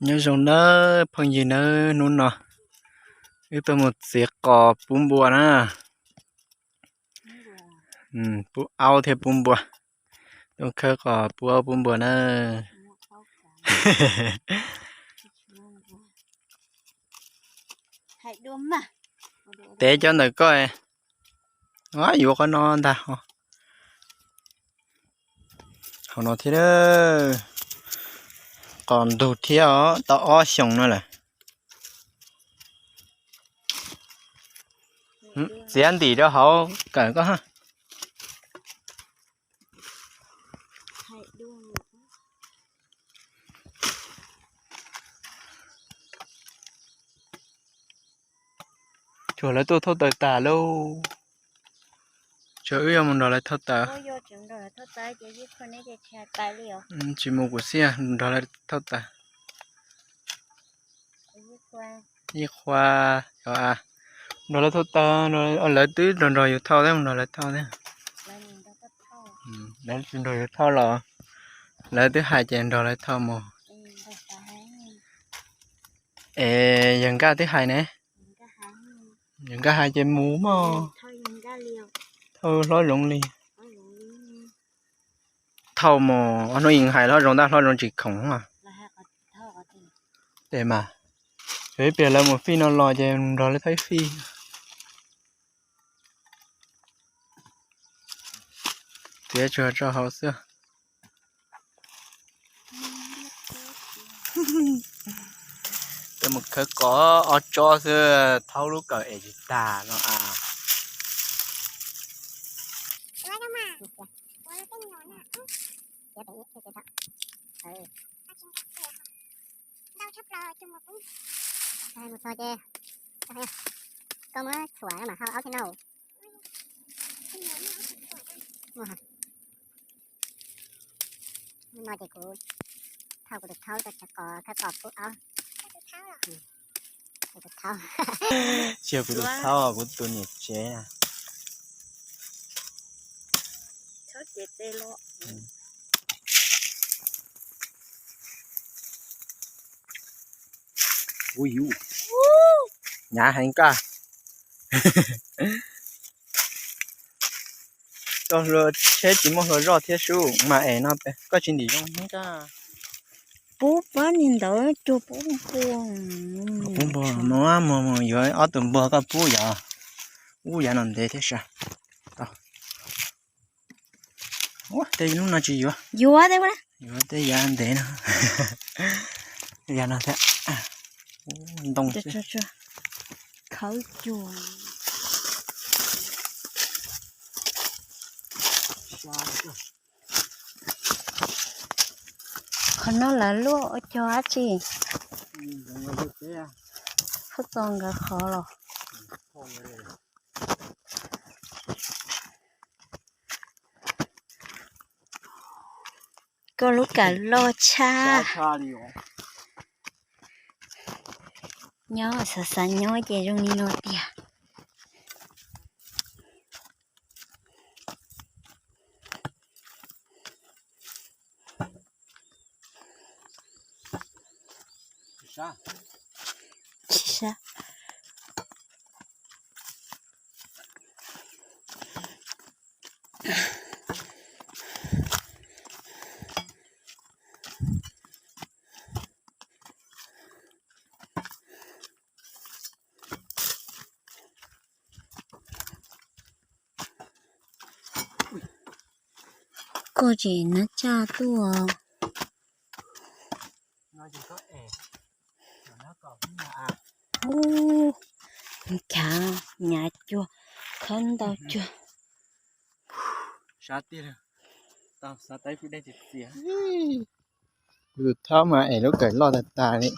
Nyob zoo nawb phooj ywg nawb, hnub no wb tuaj mus txiav qos pub npua na. Pub aub thiab pub npua. Tuaj khawb qos pub aub pub npua na. Tev cov ntawm koj. Yuav qhov no ntag. Hauv no thiab, qos ntug thiab os, tau ob xyoos no lawm. Txiav ntim rau hauv kawm koj. Tsuas lawv tuaj thauj taws tas lauj. Tsuas wb yuav mus nrog lawv thauj taws. Tsis mus kuv xij nrog lawv thauj taws. Ib qhua, nrog lawv thauj taws, lawv twb nrog nrog yus thauj thiab, mus nrog lawv thauj thiab. Lawv tsis nrog yus thauj los lawv twb hais ces nrog lawv thauj mus. Es yawg Nkaj twb hais ne, yawg Nkaj hais ces mus mog. Thauj hlob zoov li. Thauj mus, ob hnub yeej hais hlob zoov tab hlob zoov tsis khoom. Ces mas, yog ib pliag lawv mus fij no los ces nrog lawv thauj ib fij. Txiav tsuag tso hauv xwb. Mus khawb qos ob tsob xwb, thaub lub kawm es tsis tag no as. Mus txog ces koj muab txhuam mam hau aub thiab no. No ces kuv thauj kuv tus thaub rau tsev qos, khawb qos pub aub. Kuv tus thaub, tsis yog kuv tus thaub, kuv tus niam tsev. Hnyav heev koj. Koj hlua tsheb tsis muaj hlua zoj thiab sub mas es no koj tsis ntim zoo koj. Pub pab ni ntawd cuag pub npua. Pub npua, mus mus mus yuav ob tug npua koj pub yom. Ub, yav no ntev thiab sas. Ua tej lub no tsis yuav. Yuav tej, yuav tej yav ntev no. Yav no thiab. Ntoo. Khawb cuag. Qhov no lawv luaj ua cog dab tsi? Khaub txo nkawd qhov los. Koj lub kawm loj tshaj. Nyob xav xav nyob ces zoo li no tiag. Koj tseem nab tsaj tuaj. Ub, nyav, nyav cuag, khawb ntau cuag. Kuv tus thaub mas es lub kawm loj tag tag li.